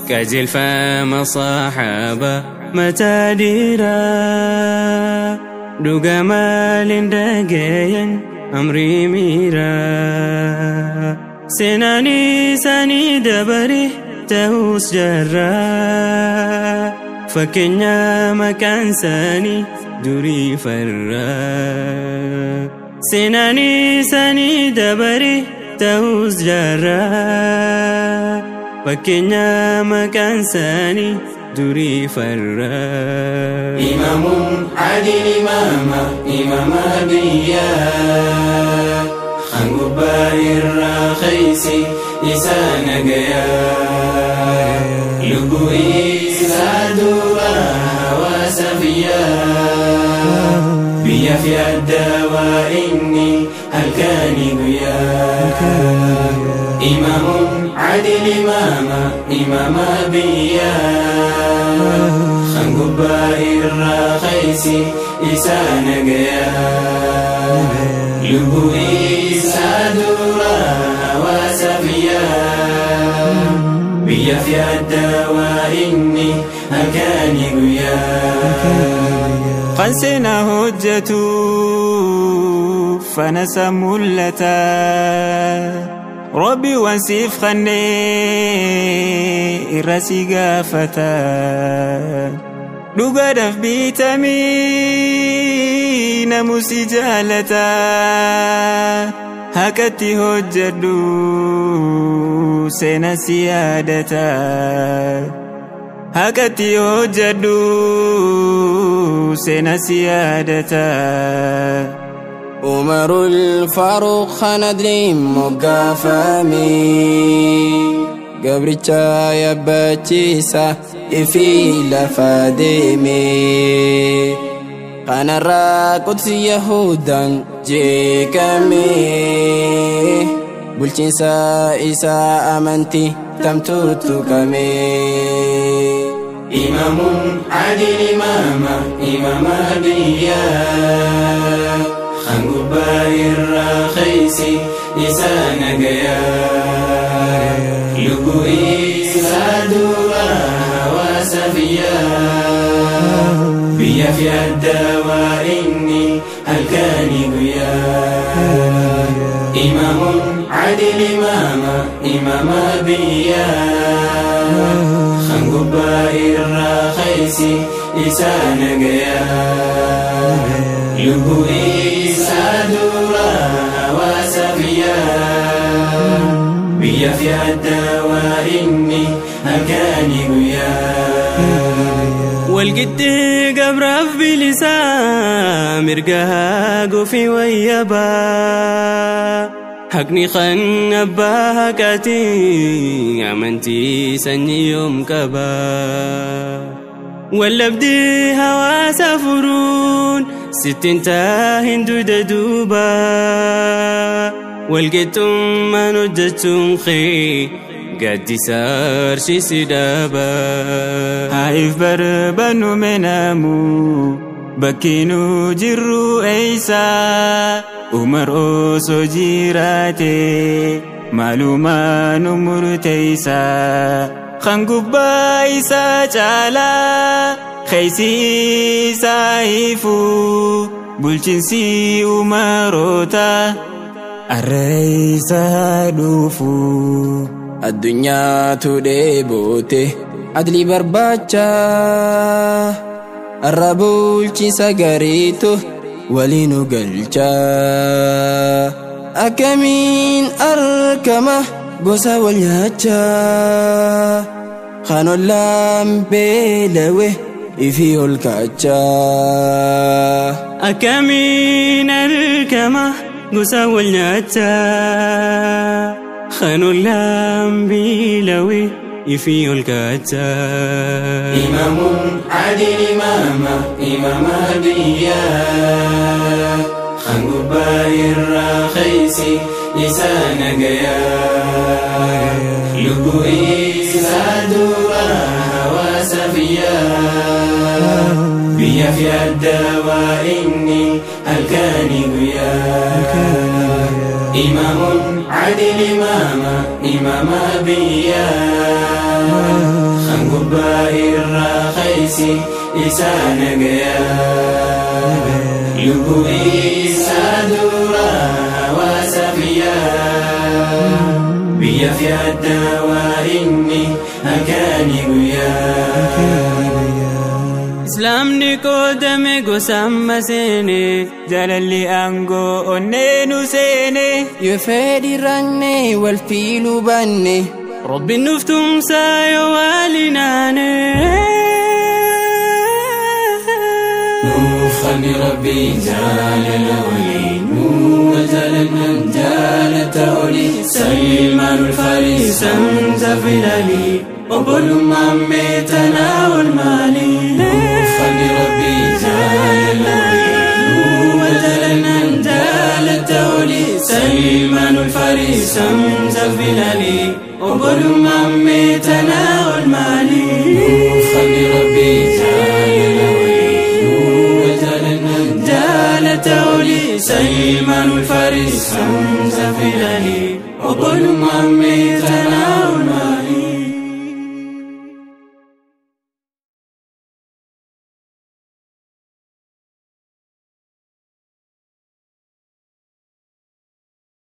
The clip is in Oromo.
Qajeelfama saxaaba mataa dhiiraa dhuga maaliin dhagayan amrii miiraa seenaan isaanii dabare ta'us jarraa fakkeenya maqaan isaanii durii farraa seenaan isaanii dabare ta'us jarraa fakkeenya maqaan isaanii durii farraa. Imaamuun adil imaama imaama biyyaa kan gubbaa irraa keeysi isaa nagayaa lubbuu isaa dura hawaasa biyyaa biyyaaf yaaddawaa inni halkanii guyyaa. إمام عادل إماما إمام بيا خنقبا الرخيسي إسانا قيا لبو إسا دورا وسفيا بيا في الدواء إني أكاني قيا خنسنا هجتو فنسى ملتا Rabbi waan siif kennee irra si gaafata. Dhugaadhaaf bitamii namu si jaalata. Haqatti hojjedhu seena si yaadata. Haqatti hojjedhu seena si yaadata. عمر الفاروق خندري مقافمي قبرتشا يبتشيسا إفي لفادمي أنا راقد يهودا جيكمي بلشيسا إسا أمنتي تمتوتو كمي إمام عادل إماما إمام بيا خنقبا الرخيسي إسانا قيا لبو إسا دورا وسفيا بيا في الدواء إني هلكاني قيا إمام عادل إماما إمام بيا خنقبا الرخيسي إسانا قيا لبو إسا دورا وسفيا بيا في الدواء إني هلكاني قيا والقد قبر في لسان مرقها قفي ويبا حقني خن أباها كاتي أمنتي سني يوم كبا واللبدي هوا سفرون ستين تاهن دودا دوبا والقيتم ما نجتم خي قد سار شي سدابا Haif barbaannu menamu bakki nu jirru eessa Umar osoo jiraate maalumaa nu murteessa kan gubbaa isaa caalaa keeysi isaa ifu bulchiinsi umaroota arra isaa dhufu. Addunyaatu dheebote adli barbaacha arra bulchiinsa gariitu waliin nu galcha akkamiin arkama gosa wal nyaacha kan ollaan beelawe ifii ol kaacha. Akkamiin arkama gosa wal nyaata kan ollaan beelawe ifii ol kaacha. إمام عادل إماما إمام بيا خنقبا الرخيسي إسانا قيا لبو إسا دورا وسفيا وسفيا بيا في الدواء إني هلكاني قيا إمام عدل إماما إمام بيا خنقبا الرخيسي إسان قيا لبو إيسا دورا وسفيا بيا في الدواء إني هلكاني قيا Islaamni qoodame gosa seene jaalalli aangoo onnee nu seene Yoo fedhi ranne wal fiiluu baanne Rabbiin nuuf tumsaa yoo walinaane. Nuuf خلي ربي جالنا ولي وجالنا جالة ولي سلمان الفارس زفلالي وبل مامتنا والمالي خلي ربي جالنا ولي وجالنا جالة ولي سلمان الفارس زفلالي وبل مامتنا والمالي خلي ربي جالنا ولي وجالنا جالة ولي سلمان الفارس زفلالي وبل مامتنا والمالي.